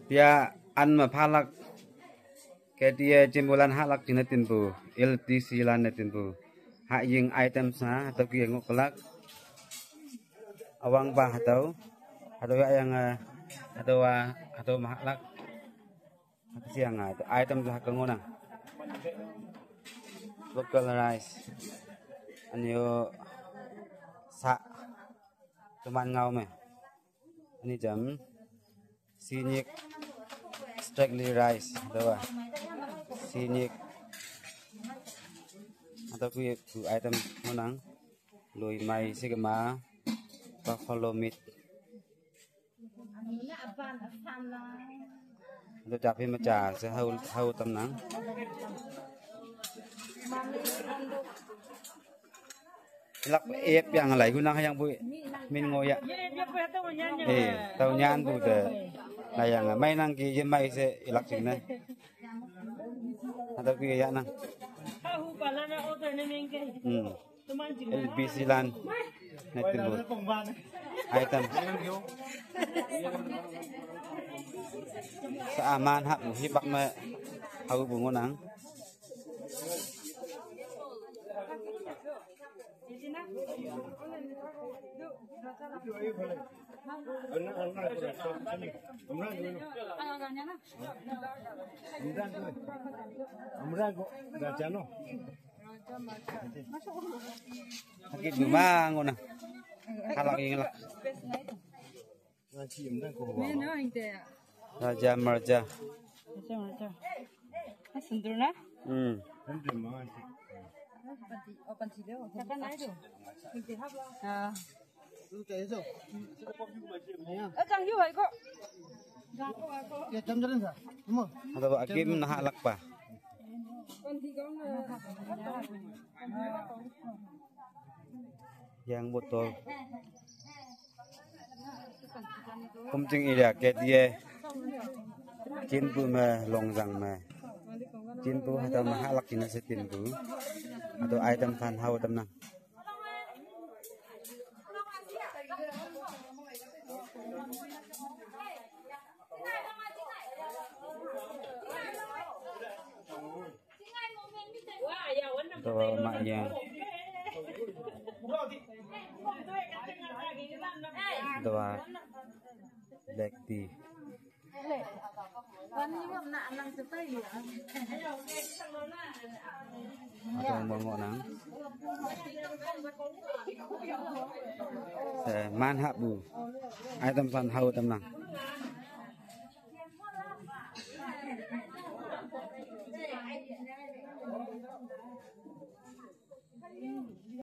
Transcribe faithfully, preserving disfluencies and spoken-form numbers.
Tia an ma phalak. Ke tia jimbulan halak jina tinpu. L T C lan ne tinpu. Ha ying item sa, hatau ki ngok kelak. Awang ba hatau. Hatau ya yang, eh, hatau, ah, hatau mahalak. Siang, ah, item sa kengonang. Local rice. Anyo sa. Teman ngau me. Ani jam. Sinyik. Strictly rice. Hatau ba. Sinyik. Hatau ku, ku item ngonang. Lui mai sigma. Buffalo meat. Hatau chapi macha, se hau, hau tamnang. Ilak ep yang lai, hunang yang bu min ngoya. Eh, tau nyan bu de. Na yang mai nang ki ye mai se ilak sing na. Hatau ki ya nang. Hmm. L B C lan. Netin bu. Item. Sa aman hap mu hibak me hau bu ngonang. Haki duma ngona. Halak inglak. Raja Marja. Sundur na? Hmm. Ah. Hatau ba akim na halak pa. Yang botol. Kumching area ke dia. Chinpu me longjang me. Chinpu hatau mahalak jina se tinpu. Hatau item phan hau tamnang. Hatau ma ya. Hatau black tea. Hatau mongo nang. Se man hap bu. Item san hau tamnang.